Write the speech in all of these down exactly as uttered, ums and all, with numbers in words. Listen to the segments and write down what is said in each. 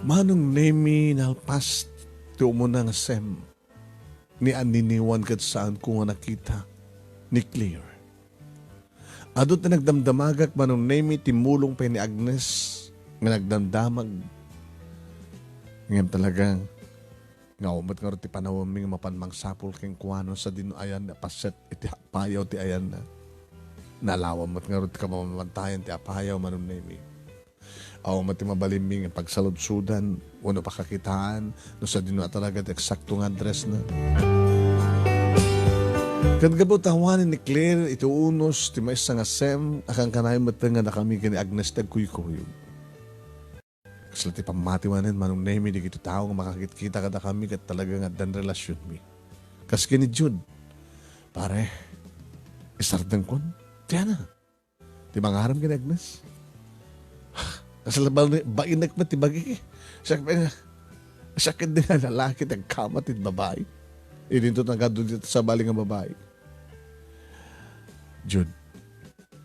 Manong Nemi, nalpas ti umuna nga sem ni aniniwan ket saanko nga nakita ni Claire. Adu ti nagdamdamagak, Manong Nemi, ti mulong pay ni Agnes nga nagdamdamag. Ngem talaga nga awan met ngarud ti panawemmi nga mapan mangsapul kenkuana sadino ayanna a paset iti apayaw ti ayanna. Nalawa met ngarud ti kamamamantayan ti apayaw, Manong Nemi. Awan met ti mabalinmi nga pagsaludsodan wenno pakakitaan no sadino a talaga ti eksakto nga addressna. Ket gapu ta awanen ni Claire iti unos ti maysa nga sem, a kankanayon met nga dakami ken ni Agnes ti agkuykuyog. Kasla ti pammati manen, Manong Nemi, dagiti tao nga makakitkita kadakami ket talaga nga addan relasionmi. Kas ken ni Jude, pare, isardengkon. Ti ana, ti mangaram ken ni Agnes. Kasla bal-, bainek met ti bagi. Siak pay nga, siak ket di nga lalaki ti agkamat iti babai. Idinto nagadu dita sabali nga babai. Jude,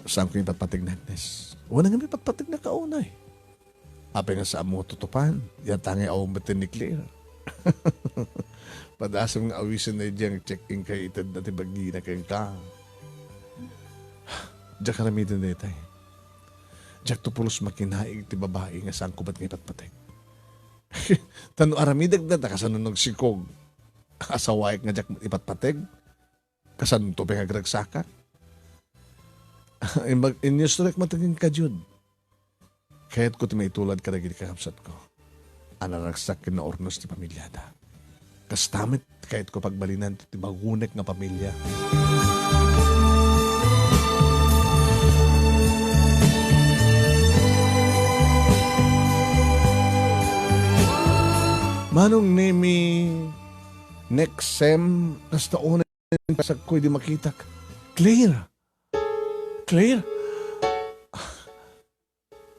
saanko ipatpateg ni Agnes. Wen nga ipatpategna kaunay. Apay nga saanmo nga tutupan? Yata nga awan met ni Claire. Padasem nga awisen na idiay check-in kay itedna ti bagina kenka. Diak aramiden daytay. Diakto pulos makinaig ti babai nga saanko met nga ipatpateg. Ta no aramidek dayta, kasano nagsikog? Asawaek nga diak ipatpateg? Kasanto pay nga agragsakak? Imbag-, inyusrek met kenka, Jude. Kayatko ti maitulad kadagiti kakabsatko a naragsak ken naurnos ti pamiliada. Kasta met, kayatko pagbalinan ti bagunek nga pamilia. Manong Nemi, next sem, kasta unay, kasakko idi makitak. Claire! Claire?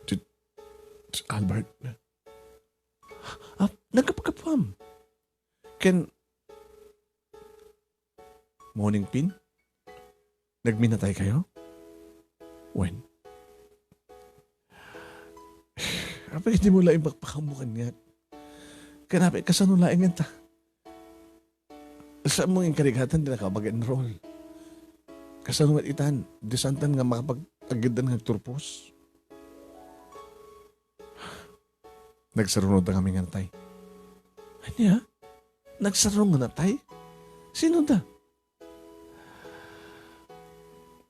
Ti, ti Albert. Ah, nagkapkapuam. Ken, morning pin? Nagminatay kayo? When? Apay, di mo laeng pakpakamukan nga. Kanapay, kasano laeng ta? Saan mo inkarigatan, di na ka mag-enroll. Kasano nga itan, di santan nga makapag-agidan nga agturpos? Nagsarunod kami nga natay. Ania? Nagsarung nga natay? Sino da?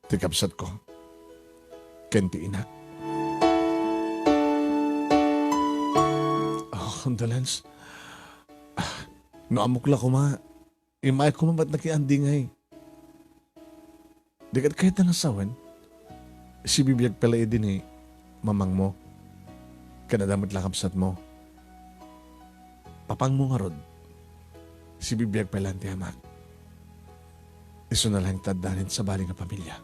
Ti kabsatko. Ken ti inak. Oh, condolence. Ah, no ammok la koma, immay koma met nakiandingay. Di ket kayat nga sawen, sibibiag pay la idi ni mamangmo, ken adda met la kabsatmo. Papangmo ngarud, sibibiag pay laeng ti amak. Isu na laeng ti addanen sabali nga pamilia.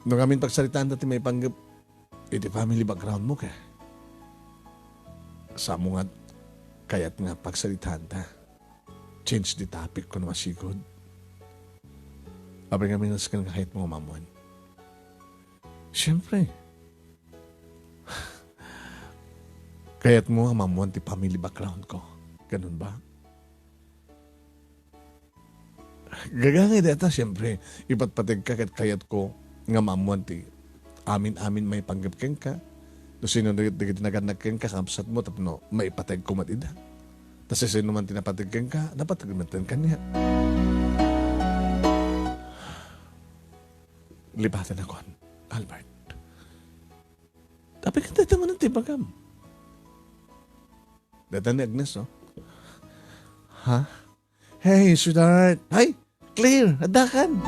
No ngamin pagsaritaanda ti maipanggep iti family background mo, ke? Samo nga kayat nga pagsaritaanda. Change the topic, kuno masigud. Apay nga minasken nga kayat mo nga maammuan? Siyempre. Kayat mo nga maammuan ti family background ko. Ganun ba? Gagangay dayta, siyempre, ipatpateg ka ket kayat ko nga maammuan ti amin-amin maipanggep kenka. No sino dagit-, dagiti nagannak kenka, kabsat mo, tapno maipateg ko met ida. Ta sisino man ti napateg kenka, napateg met kaniak. Lipatan akon, Albert. Apay ket dayta manen ti ibagam. Dayta ni Agnes, oh. Ha? Hey, sweetheart. Hay, Claire, addakan.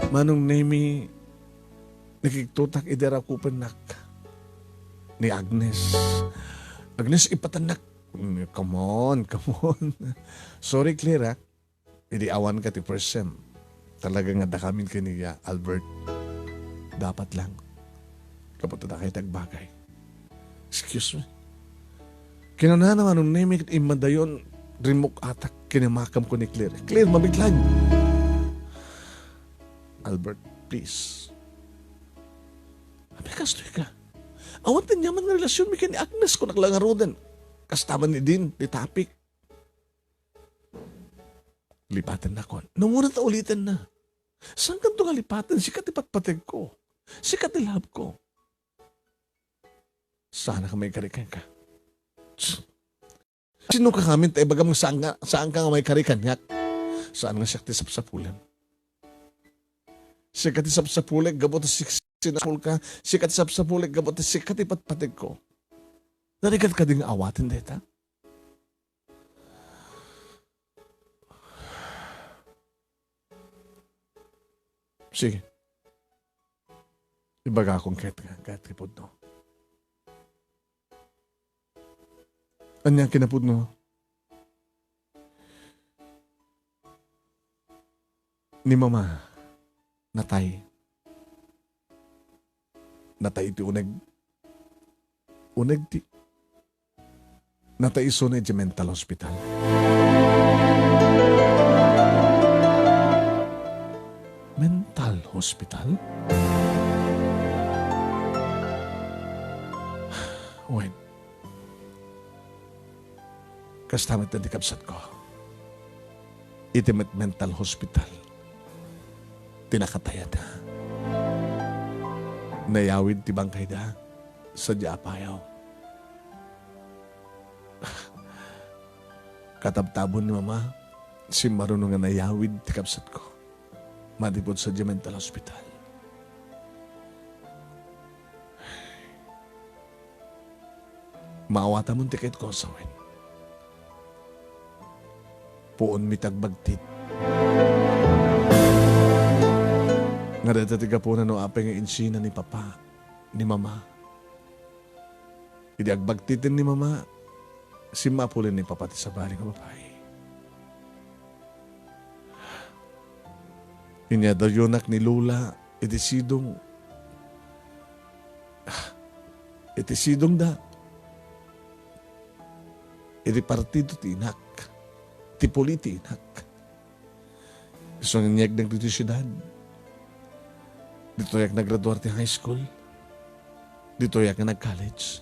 Manong Nemi, nakiktutak idi rakupennak ni Agnes. Agnes, ipatannak. Mm, come on, come on. Sorry, Claire, ha? Idi awanka ti first sem, talaga nga dakamin ken ni Albert. Dapat lang. Kapatadakay ti agbagay. Excuse me. Kinunana, Manong Nemi, ket immadayon, rimmuk-atak, kinamakam ko ni Claire. Claire, mabitlag! Albert, please. Kastoy ka. Awan ti aniaman nga relasionmi ken ni Agnes, kunak la ngaruden. Kasta man ni Dean, ti topic. Lipatennakon. Nanguna ta ulitenna. Saankanto nga lipaten? Sika ti patpategko. Sika ti love ko. Saan ka maikari kenka? Sino ka ngamin ta ibagam nga saan nga, saan ka nga maikari kaniak? Saan nga siak ti sapsapulem? Sika ti sapsapulek gapu ta sik-, sinapulka. Sika ti sapsapulek gapu ta sika ti patpategko. Narigat kadi nga awaten dayta? Sige. Ibagakon ket, ket ti pudno. Ania kinapudno? Ni Mama, natay. Natay iti uneg. Uneg ti, natay isuna iti mental hospital. Mental hospital? Wen, kasta met ti kabsatko. Iti met mental hospital ti nakatayada. Nayawid ti bangkayda sadiay a payaw. Katabtabon ni Mama, simmaruno nga nayawid ti kabsatko. Manipud sadiay mental hospital. Maawatamon ti kayatko a sawen. Puonmi ti agbagtit. Nga dayta ti gapuna no apay nga insina ni Papa, ni Mama. Idi agbagtiten ni Mama, simmapulen ni Papa ti sabali nga babai. Inyadayonak ni Lola iti sidong. Iti sidongda. Iti partido ti inak. Ti puli ti inak. Isu nga inyegnak ditoy siudad. Ditoyak naggraduar ti high school. Ditoyak nga nag-college.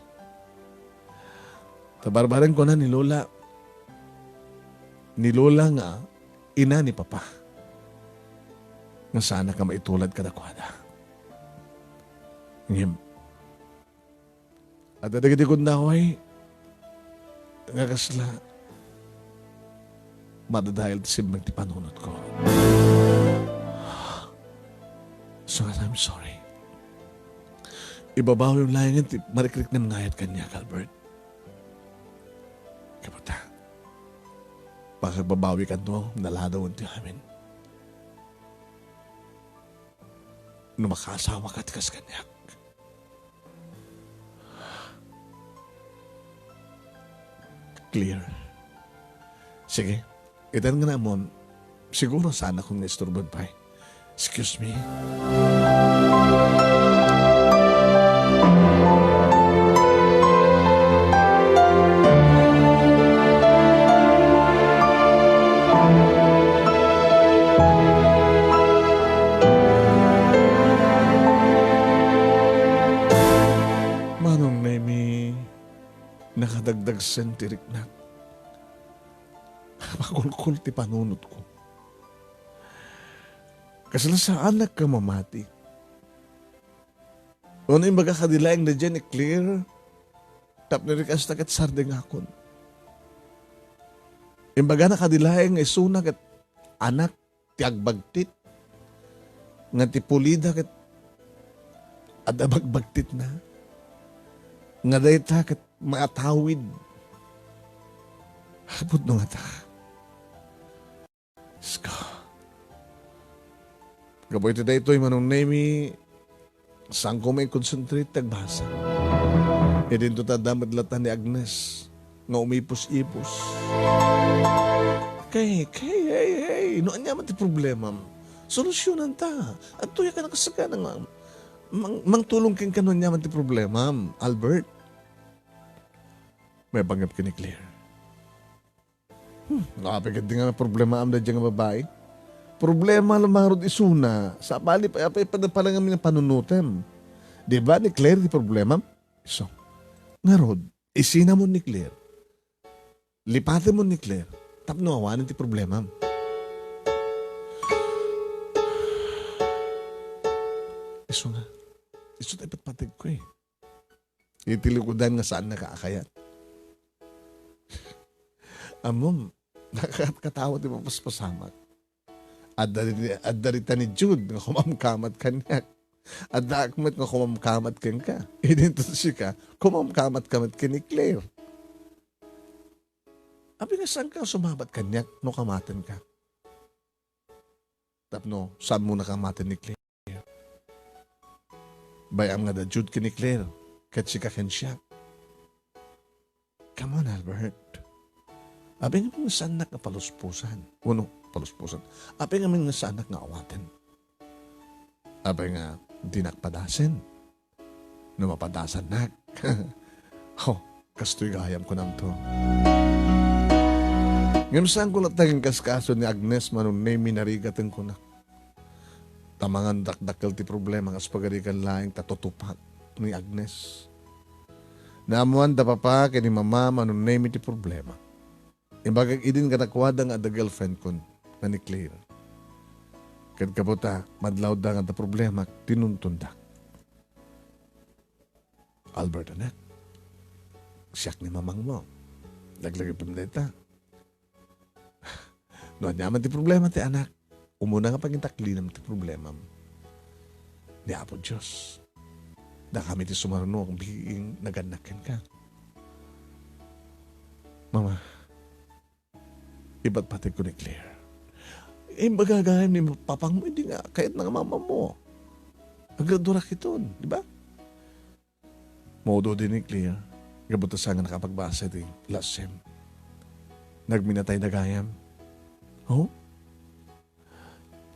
Ta barbareng kuna ni Lola, ni Lola nga ina ni Papa, nga saanak a maitulad kadakuada. Ngem, adda dagiti gundaway nga kasla madadael ti simmeng ti panunotko. So, I'm sorry. Ibabawim laengen ti marikriknam nga ayat kaniak, Albert. Kaputa, pakagbabawikanto, naladawen ti amin. No makaasawaka ti kas kaniak. Clear. Sige, itan nga naamon, siguro saanakon nga isturboen pay. Excuse me. Manong Nemi, nakadagdagsen ti riknak. Makulkol ti panunotko. Kasla saanak a mamati. Wenno imbagak kadi laeng daydiay ni Claire, tapno idi kasta ket sardengakon. Imbagana kadi laeng nga isuna ket anak ti agbagtit, nga ti pulida ket adda bagbagtitna, nga dayta ket maatawid. Pudno ngata. Iska. Gapu iti daytoy, Manong Nemi, saanko mai-concentrate ti agbasa. Idinto ta adda met latta ni Agnes nga umipus-ipus. Kay, kay, hey, hey, no ania man ti problemam, solusyonan ta. Adtoyak a nakasagana nga mang-, mangtulong kenka no ania man ti problemam, Albert. Maipanggep ken ni Claire. Hmm, apay ketdi nga problemaam daydiay nga babai? Problema la ngarud isuna, sabali pay, apay pay pala ngamin nga panunotem. Di ba ni Claire ti problemam? Isu. Ngarud, isinamon ni Claire. Lipatemon ni Claire. Tapno awanen ti problemam. Isu nga. Isu ti ipatpategko eh. Iti likudan nga saannaka a kayat. Ammom, nakakatawa ti mapaspasamak. Adda, adda dita ni Jude nga kumamkamat kaniak. Addaak met nga kumamkamat kenka. Idinto sika, kumamkamat ka met ken ni Claire. Apay nga saanka sumabat kaniak no kamatenka? Tapno saanmo nakamaten ni Claire. Bay-am nga adda Jude ken ni Claire, ket sika ken siak. Come on, Albert. Apay ngamin nga saannak nga paluspusan? Wenno, paluspusan. Apay ngamin nga saannak nga awaten? Apay nga dinak padasen? No mapadasannak. Ho, kastoy gayam kunamto. Ngem saanko latta nga inkaskaso ni Agnes mano Nemi narigat ken kuna. Ta mangan dakdakkel ti problema kas pagarigan laeng ta tutupak ni Agnes. Naammoan da papa ken ni mama mano Nemi ti problema. Imbagak idin kadakuada nga adda girlfriendkon nga ni Claire. Ket gapu ta madlawda nga adda problemak, tinuntondak. Albert, anak, siak ni mamangmo. Laglagipem dayta. No aniaman ti problema ti anak, umuna nga pangitaklinam ti problemam. Ni Apo Dios. Dakami ti sumaruno, biing nagannak kenka. Mama, ipatpategko ni Claire. Imbaga gayam ni papangmo, idi nga kayatna nga mamangmo. Agradurak iton, di ba? Maududi ni Claire, gapu ta saan nga nakapagbasa iti last sem. Nagminatayda gayam. Oh?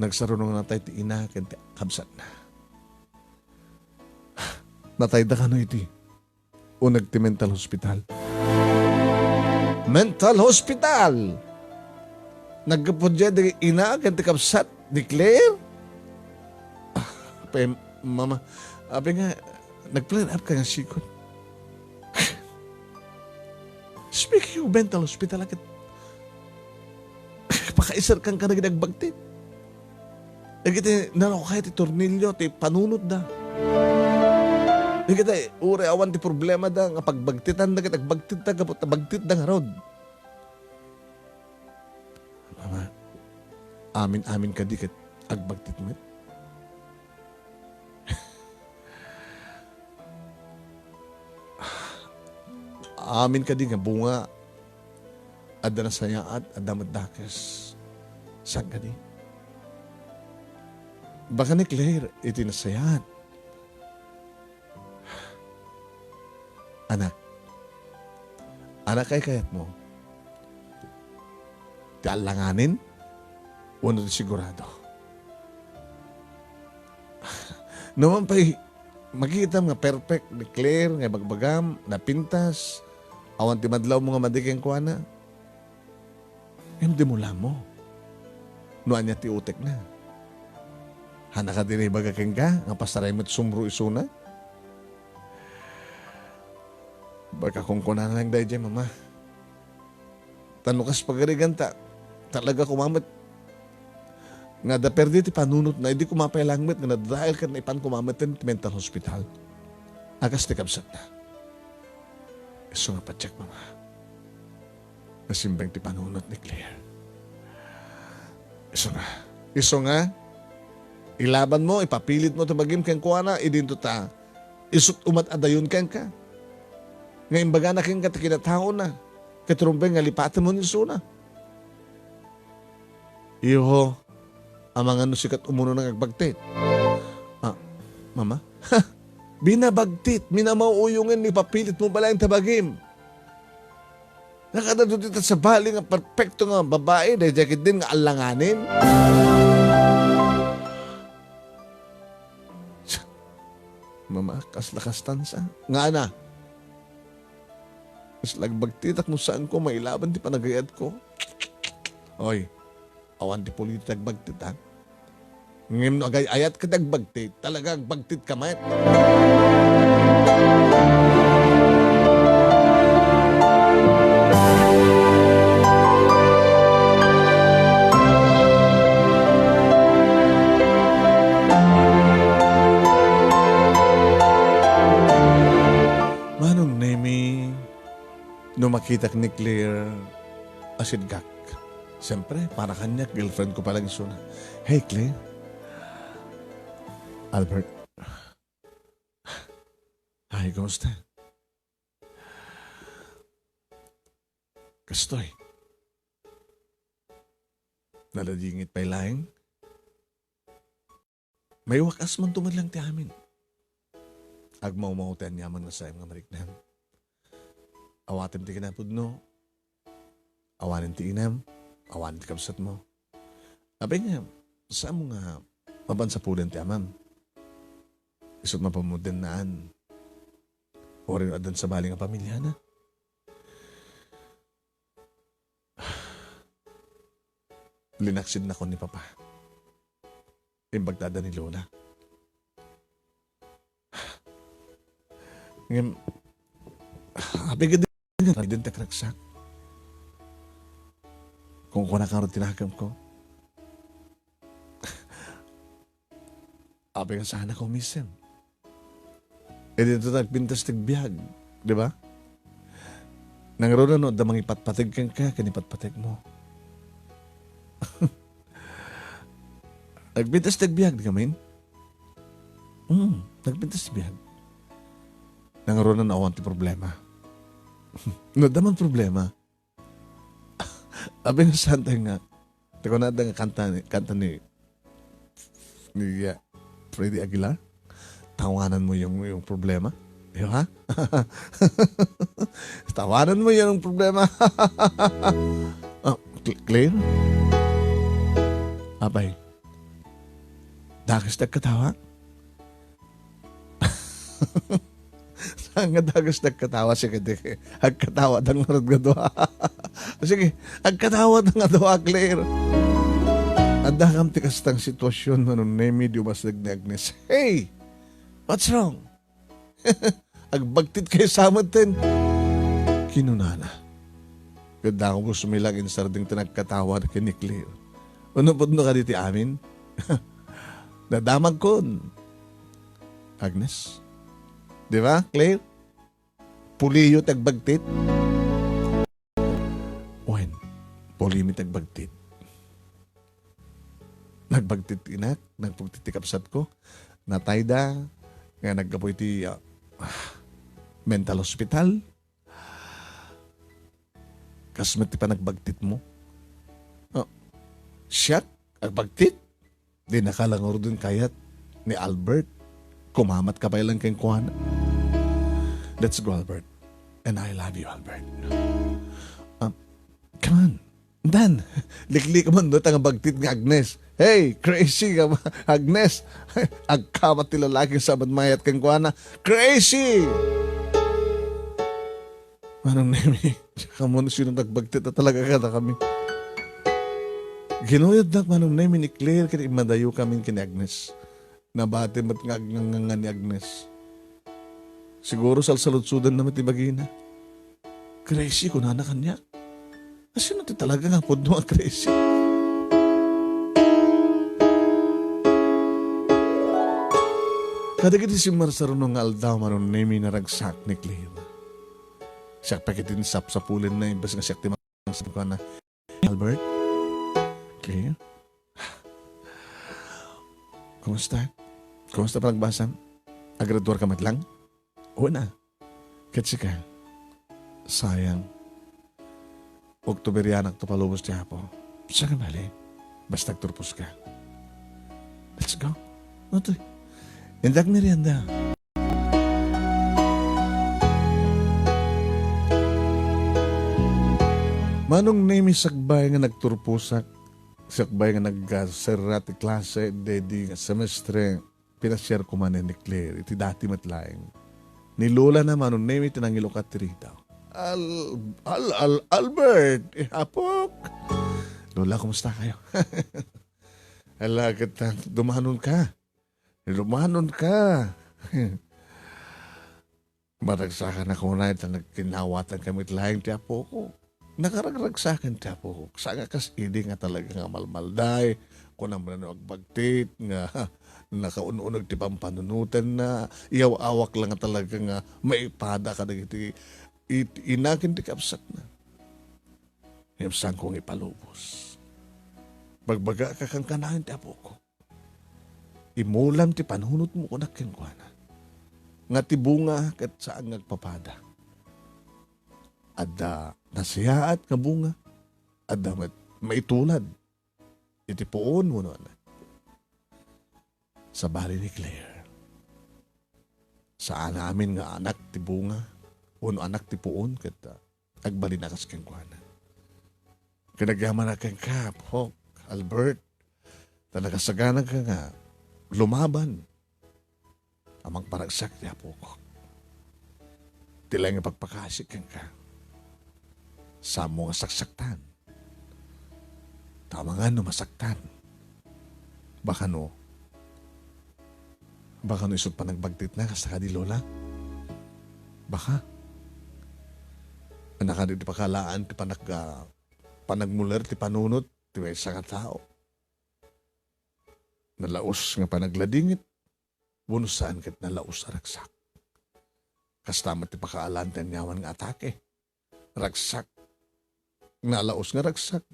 Nagsaruno nga natay ti ina ken ti kabsatna. Natayda kano iti uneg ti mental hospital. Mental hospital! Naggapu diay dagiti ina ken ti kabsat ni Claire? Ah, apay, mama, apay nga, nag-flare up ka nga sikon. Speaking of mental hospital, ket pakaiserkan ka dagiti agbagtit. Dagiti narukay ti tornilyo, ti panunotda. Dagiti uray awan ti problemada nga pagbagtitan, dagiti agbagtitta, gapu ta bagtitda ngarud. Mama, amin-amin kadi ket agbagtit met? Amin kadi nga bunga, adda nasayaat, adda met dakes. Saan kadi? Baka ni Claire iti nasayaat. Anak. Anak, ay kayatmo? Ti allanganin? Wenno ti sigurado? No man pay, makitam nga perfect, ni Claire, nga ibagbagam, napintas, awan ti madlawmo nga madi kenkuana. Ngem dimo lamo no ania ti utekna. Haanna kadi naibaga kenka nga pasaray met sumro isuna? Baka kunkunana lang daydiay, mama. Ta no kas pagariganta, talaga koma met nga adda perdi ti panunotna, idi koma pay lang met nga nadadael ket naipan koma met ti mental hospital. A kas ti kabsatna. Isu nga patiek, mama. Nasimbeng ti panunot ni Claire. Isu nga, isu nga, ilabanmo, ipapilitmo ti bagim kenkuana, idinto ta, isut' umat adayon kenka. Nga imbagana kenka ti kinataona, ket rumbeng nga lipatemon isuna. Iho, amangan no sika ti umuna nga agbagtit. Ah, mama? Binabagtit, minamauuyo nga ipapilitmo balayen ti bagim. Nakadado dita sabali nga perpekto nga babai, daydiay ketdin nga allanganin. Mama, kasla kastan sa. Nga ana? Kasla agbagtitak no saanko mailaban ti panagayatko. Oy, awan ti pulito ti agbagtit, ha? Ngem no agay-ayatka ti agbagtit, talaga agbagtitka met. Manong Nemi, no makitak ni Claire, asidgak. Siyempre, para kaniak, girlfriend ko pa lang isuna. Hey, Claire. Albert. Hi, kumusta? Kastoy. Naladingit pay laeng. Maiwakas man to met lang ti amin. Agmawmaw ti aniaman nga saem nga mariknam. Awatem ti kinapudno. Awanen ti inam. Awanen ti kabsatmo. Apay nga, saan mo nga mapan sapulen ti amam? Isut' mapammudennaan. Uray no addan sabali nga pamiliana. Linaksidnakon ni Papa. Imbag ta adda ni Lola. Ngem, apay gadi nga ragsak? Kung kuna karo tinakemko. Apay nga saan a kumisem? E dito nagpintas ti agbiag, di ba? Nangruna no adda mangipatpateg kenka, ken ipatpateg mo. Nagpintas ti agbiag, di kami? Hmm, nagpintas ti biag. Nangruna no awan ti problema. No adda man problema, Abi nga saan tayo nga, ti kunada nga kanta ni, kanta ni, ni, uh, Freddy Aguilar, "Tawanan mo yung, yung problema." Di ba? "Tawanan mo yung problema." Ah, cl-, clear? Apay. Dakas nagkatawa? Saan nga dagus nagkatawa? Sige, di. Agkatawa da ngarud nga dua. Sige, agkatawa da nga dua, Claire. Adda kam ti kastang sitwasyon, Manong Nemi, di umasag ni Agnes. "Hey! What's wrong?" "Agbagtit kayo sa amin, ten." Kinunana. Ket dako ko sumilang insardeng ti nagkatawa ken ni Claire. Uno pudno kadi ti amin? Nadamagkon. Agnes? Di ba, Claire? Puliyo ti agbagtit? Wen, pulimi ti agbagtit. Nagbagtit inak, nagbagtit ti kabsat ko. Natayda, nga naggapu iti, ah, mental hospital. Kas met ti panagbagtit mo. Ah, siak? Agbagtit? Di nakalangur din kayat ni Albert. Kumamat ka pay lang kenkuana. Let's go, Albert. And I love you, Albert. Ah, come on. Dan, liklik man no, tanga bagtit nga Agnes. Hey, crazy ka ba, Agnes? Agkamat ti lalaki sa mayat kenkuana. Crazy! Manong Nemi, kamo no sino nagbagtit a talaga kada kami. Ginuyod nak, Manong Nemi, ni Claire, ket immadayo kami ken ni Agnes. Nabati met nga agngangngan ni Agnes. Siguro salsaludsudan na met ti bagina. Crazy, kunana kaniak. Asino ti talaga nga pudno a crazy? Kadagiti simmarsaruno nga aldaw, Manong Nemi, naragsak ni Claire. Siak pay ket insapsapulenna, imbes nga siak ti mangsapul kuana. Albert? Claire? Kumusta? Kumusta panagbasam? Agraduar ka met lang? Wen a. Ket sika? Sayang. Oktoberianak to palubos ti Apo. Saan nga bale? Basta agturpos ka. Let's go. Utoy. Indak merienda. Manong Nemi, sakbay nga nagturposak, sakbay nga nagserra ti klase, dedi nga semestre, pinasiar ko manen ni Claire iti dati met laeng. Ni Lola na, Manong Nemi, ti nangilukat ti ridaw. "Al-, Al-, Al-, Albert, ihapok." "Lola, kumusta kayo?" Ala, ket, ah, dumanonka. Dumanonka. Maragsakan a kunay ta nagkinawatan kami laeng ti apoko. Nakaragragsakan ti apoko. Saan nga kas idi nga talaga nga malmalday. Kuna man no agbagtit nga nakaun-uneg ti pampanunotenna. Iyaw-awak la nga talaga nga maipada kadagiti it-, ina ken ti kabsatna. Ngem saanko nga ipalubos. Bagbagaka kankanayon ti apoko. Imulam ti panunotmo, kunak kenkuana, nga ti bunga ket saan nga agpapada. Adda nasayaat nga bunga, adda met maitulad iti puon wenno anak. Sabali ni Claire, saan amin nga anak ti bunga wenno anak ti puon ket, ah, agbalin a kas kenkuana. Kinagyaman a kenka, Pok, Albert, ta nakasagana ka nga lumaban a mangparagsak ti apok. Ti laeng nga pagpakasi kenka, saanmo nga saksaktan. Ta amangan no masaktan. Baka no, baka no isut panagbagtitna, kasta kadi Lola. Baka. Anak, adi ti pakalaan ti panag-, ah, panagmuler ti panunot ti maysa nga tao. Nalaus nga panagladingit, wenno saan ket nalaus a ragsak. Kasta met ti pakaalan ti aniaman nga atake. Ragsak, nalaus nga ragsak,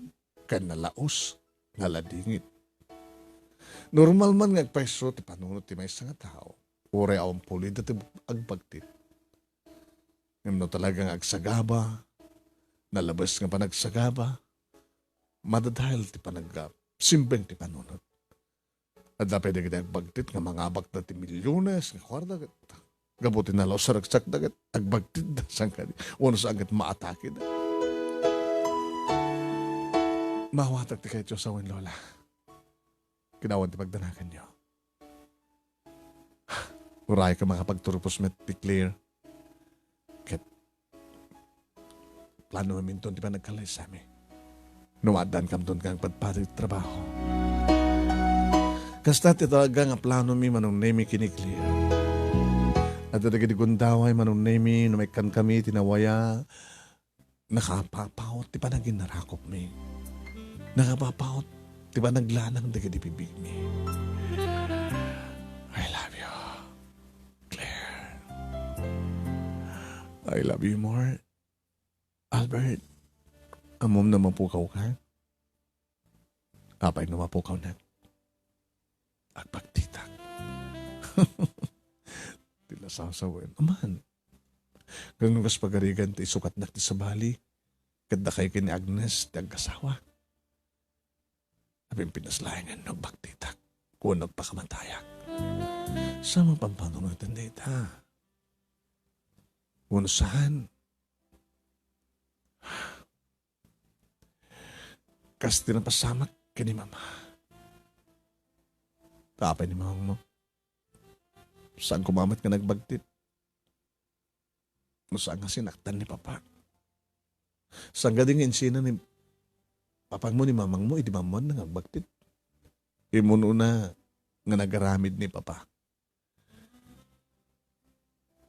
ken nalaus nga ladingit. Normal man nga agpayso ti panunot ti maysa nga tao, uray awan pulida ti agbagtit. Ngem no talaga nga agsagaba, nalabes nga panagsagaba, madadael ti panagsimbeng ti panunot. Adda pay dagiti agbagtit nga mangabakda ti milyones nga kuarta ket gapu ti nalaus a ragsakda ket agbagtitda saan kadi, wenno saan ket maatakeda. Maawatak ti kayatyo a sawen, Lola. Kinawan ti pagdanaganyo. Uray ka makapagturpos met ti Claire. Ket plano mi inton ti panagkalaysami. No maaddaankamton nga agpadpadi ti trabaho. Kasta ti talaga nga plano mi, Manong Nemi, ken ni Claire. Adda dagiti gundaway, Manong Nemi, no maikkankami ti nawaya, nakapapaut ti panaginnarakupmi. Nakapapaut ti panaglanang dagiti bibigmi. I love you, Claire. I love you more, Albert. Ammom no mapukawka? Apay no mapukawnak? Agbagtitak. Ti la sasawen. Aman. Ngem no kas pagarigan ti isukatnak ti sabali, ket dakay ken ni Agnes ti agkasawa. Apay pinasla nga no agbagtitak, wenno agpakamatayak. Sa mapampanunoten dayta. Wenno saan? Kas ti napasamak ken ni Mama. Ta apay ni mamangmo? Saan koma met nga nagbagtit? No saan nga sinaktan ni Papa? Saan kadi nga insina ni papangmo ni mamangmo idi maammoanna nga agbagtit? Immun-una nga nagaramid ni Papa.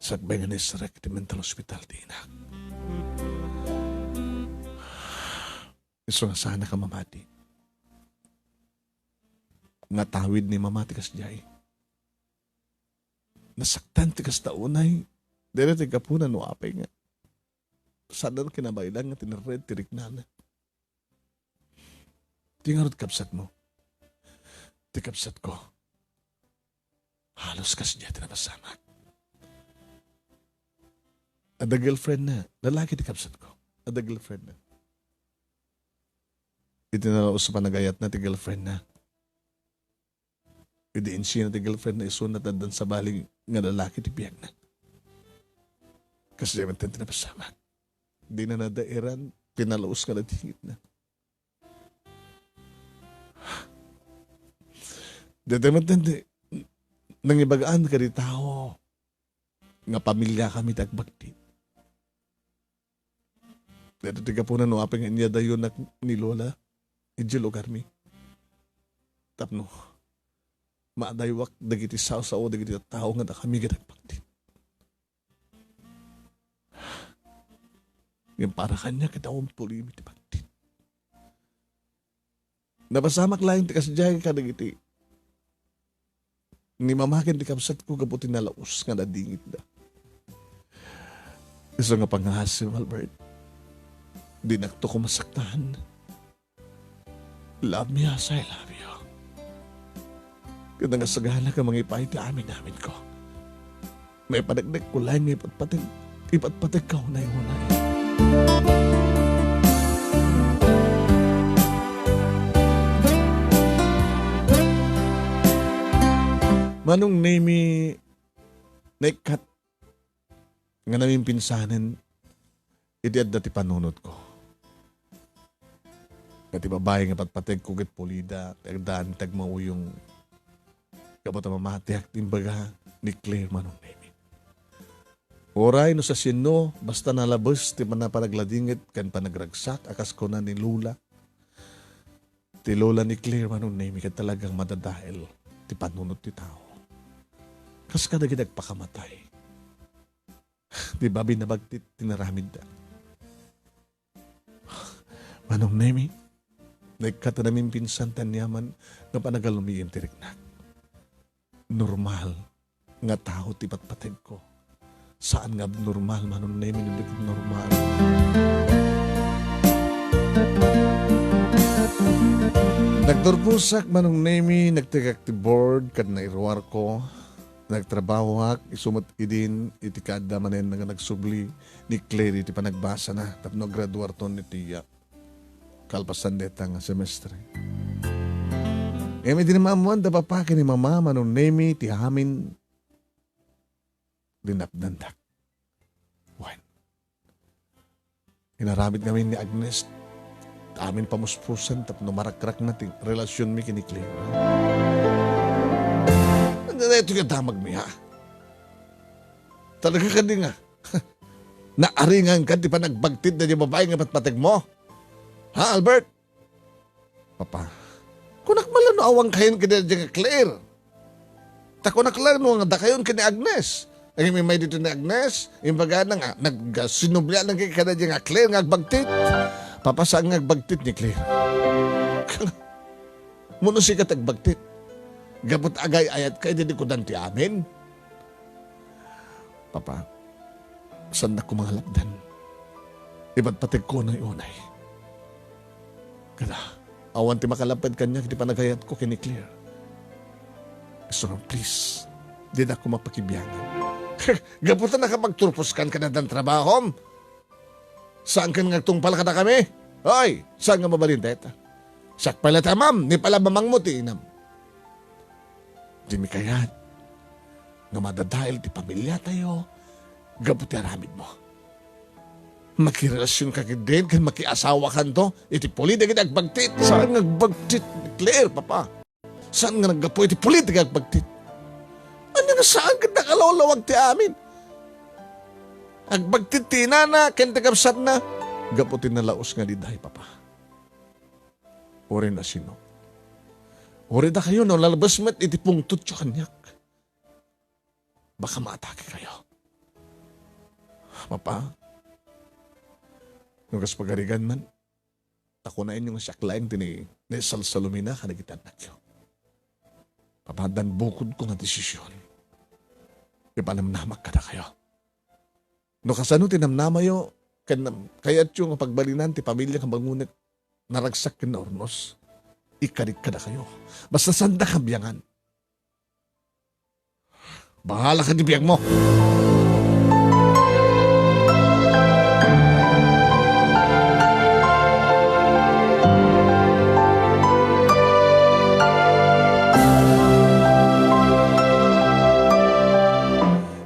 Sakbay nga naisarek iti mental hospital ti inak. Isu nga saanka mamati. Nga tawid ni Mama ti kasdiay. Nasaktan ti kasta unay. Dayta ti gapuna no apay nga saanna kinabaelan nga tinirred ti riknana. Ti ngarud kabsatmo. Ti kabsatko. Halos kasdiay ti napasamak. Adda girlfriend na. Lalaki ti kabsatko. Adda girlfriend na. Iti nalaus a panagayatna ti girlfriend na. Idi insina ti girlfriend na isuna ta addan sabali nga lalaki ti biagna. Kasdiay met ti napasamak. Dina nadaeran, pinalaus nga ladingitna. Dayta met ti nangibagaan kadi tao nga pamiliakami ti agbagtit. Dayta ti gapuna no apay nga inyadayonak ni Lola idiay lugarmi. tapno maadaywak dagiti sao-sao dagiti tattao nga dakami ket agbagtit. Ngem para kaniak ket awan pulimi ti bagtit. Napasamak laeng ti kasdiay kadagiti ni mama ken ti kabsatko gapu ti nalaus nga nadingitda. Isu nga pangasem, Albert, dinakto koma saktan. Love me as I love you. Ket nangasagana nga mangipaay ti amin-aminko. Maipaneknekko laeng nga ipatpateg, ipatpategka unay-unay. Manong Nemi, naikkat nga namimpinsanen iti adda ti panunotko. Ket ti babai nga patpategko ket pulida, ti agdaan ti agmauyong. Gapu ta mamatiak ti imbaga ni Claire, Manong Nemi. Uray no sasienno, basta nalabes ti panagladingit ken panagragsak a kas kuna ni Lola. Ti Lola ni Claire, Manong Nemi, ket talagang madadael ti panunot ti tao. Kas kadagiti agpakamatay. Di ba binabagtit ti naramidda? Manong Nemi, naikkat a namimpinsan ti aniaman nga panagalumiem ti riknak. Normal nga tao ti patpategko. Saan nga abnormal, Manong Nemi, no di ket normal. Nagturposak, Manong Nemi, nagtekak ti board ket nairuarko. Nagtrabahoak, isu met idin iti kaadda manen nga nagsubli ni Clary iti panagbasana tapno agraduarton ni Tia. Kalpasan dayta nga semestre. Ngem idi maammoan da papa ken ni mama, Manong Nemi, ti amin, linapdandak. Wen. Inaramid ngamin ni Agnes ti amin pamuspusan tapno marakrakna ti relasionmi ken ni Claire. Ania daytoy nga damagmi, ha? Talaga kadi nga naaringanka ti panagbagtit daydiay babai nga patpategmo? Ha, Albert? Papa, kunak man la no awan kayon ken daydiay nga Claire. Ta kunak la no nga dakayon ken ni Agnes. Ngem immay ditoy ni Agnes, imbagana nga nagsinublian kay kadaydiay nga Claire nga agbagtit. Papa, saan nga agbagtit ni Claire? Mano sika ti agbagtit? Gapu ta agay-ayatka idi likudan ti amin? Papa, saannak koma nga lapdan. Ipatpategko unay-unay. Kada, awan ti makalabed kaniak iti panagayatko ken ni Claire. Isu nga, please, dinak koma pakibiangan. Gapu ta nakapagturposkan kadakuada ti trabahom. Saankan nga agtungpal kadakami? Hoy, saan nga mabalin dayta? Siak pay la ti amam, ni pay la mamangmo ti inam. Dimi kayat nga madadael ti pamiliatayo gapu ti aramidmo. Makirelasionka ketdin ken makiasawakanto iti puli dagiti agbagtit. Saan nga agbagtit ni Claire, Papa? Saan nga naggapu iti puli dagiti agbagtit? Ania nga saan ket nakalawlawag ti amin? Agbagtit ti inana ken ti kabsatna gapu ti nalaus nga daydiay, Papa. Uray no asino. Uray dakayo no nalabes met iti pungtotyo kaniak. Baka maatake kayo. Papa, no kas pagarigan man, ta kunaenyo nga siak laeng ti ni-, naisalsalumina kadagiti annakyo. Papa, addan bukodko nga desisyon. Ipanamnamak kadakayo. No kasano ti namnamayo, ken nam-, kayatyo nga pagbalinan ti pamilia nga bangonek, naragsak ken naurnos, ikkadik kadakayo. Basta saanda kabiangan. Bahala ka ti biagmo.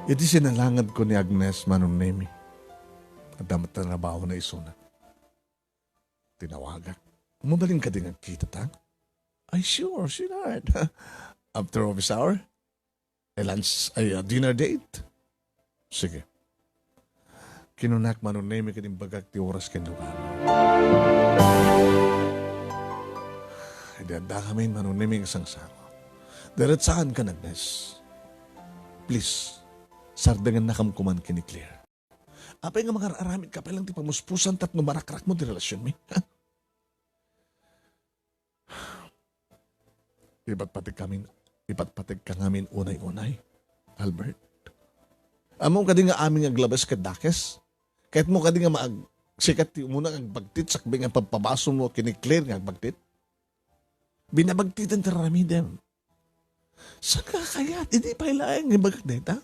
Iti sinalangedko ni Agnes, Manong Nemi, adda met ti trabahona isuna. Tinawagak. Mabalin kadi nga agkitata? Ay, sure, sweetheart. After office hour? Ay, lunch, ay, ah, dinner date? Sige. Kinunak, Manong Nemi, ket imbagak ti oras ken lugar. Di addakamin, Manong Nemy, nga sangsango. Diretsaankan, Agnes. Please, sardengannakam koman ken ni Claire. Apay nga mangar-aramidka pay lang ti pamuspusan tapno marakrakmo ti relasionmi? Ha? Ipatpategkamin, ipatpategka ngamin unay-unay, Albert. Ammom kadi nga amin nga aglabes ket dakes? Kayatmo kadi nga maag-, sikat ti umuna nga agbagtit sakbay nga pagpabasol mo ken ni Claire nga agbagtit? Binabagtiten ti aramidem. Saan ka kayat? Idi pay laeng nga ibagak dayta.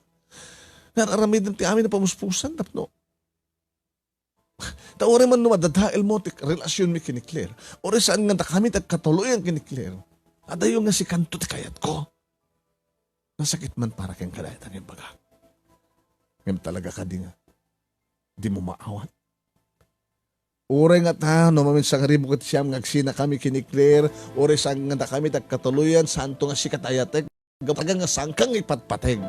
Nga aramidem ti amin a pamuspusan tapno. Ta uray man no madadael mo ti relasionmi ken ni Claire, uray saan nga dakami ti agkatuloyan ken ni Claire, adayo nga sikanto ti kayatko. Nasakit man para kenka dayta nga ibagak. Ngem talaga kadi nga dimo maawat? Uray ngata no maminsan nga ribu ket siam nga agsinakami ken ni Claire, uray saan nga dakami ti agkatuloyan, saanto nga sikat a ayatek, gapu ta nga saanka nga ipatpateg.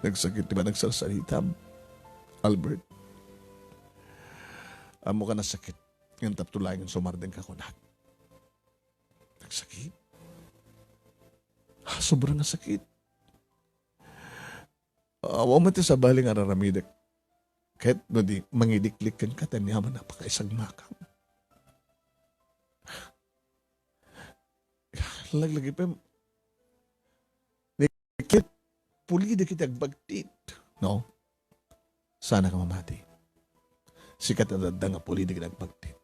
Nagsakit ti panagsarsaritam, Albert. Ammok a nasakit, ngem tapno laeng sumardengka kunak. Nagsakit? Ah, sobra nga sakit. Awan met ti sabali nga ar-aramidek. Ket no di, mangiliklik kenka ti aniaman a pakaisagmakam. Laglagipen, ni Claire, pulidek iti agbagtit, no? Saanak a mamati. Sikat a dadda nga pulidek iti agbagtit.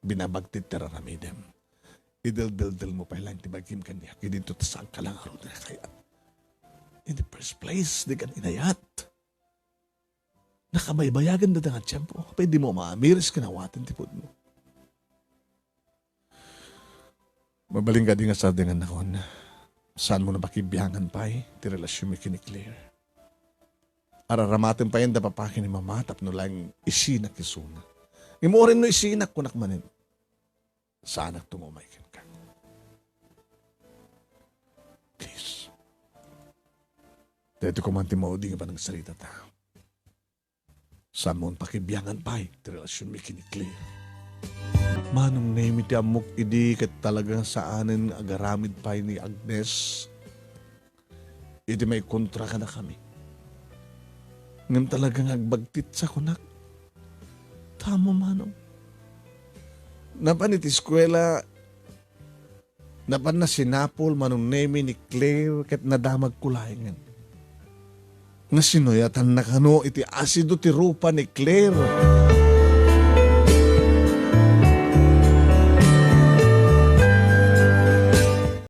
Binabagtit ti ar-aramidem. Ideldeldel mo pay laeng ti bagim kaniak, idinto ta saanka la ngarud nga kayat. In the first place, dikan inayat. Nakabaybayagan dayta nga tiempo. Apay dimo maamiris ken awaten ti pudno? Mabalin kadi nga sardengannakon, saanmo a pakibiangan pay ti relasionmi ken ni Claire. Ar-aramaten pay dayta a papaki ni Mama tapno laeng isinak isuna. Ngem uray no isinak, kunak manen, saanakto nga umay kenka. Please. Daytoy koman ti maudi nga panagsaritata. Saanmo a pakibiangan pay ti relasionmi ken ni Claire. Manong Nemy, ti ammok idi ket talaga saanen nga agaramid pay ni Agnes iti maikontra kadakami. Ngem talaga nga agbagtit sa kunak. Tamo, Manong. Napan iti eskuela, napan nasinapul, Manong Nemy, ni Claire ket nadamagko laengen. Nga sinuyatan na kano iti asido ti rupa ni Claire.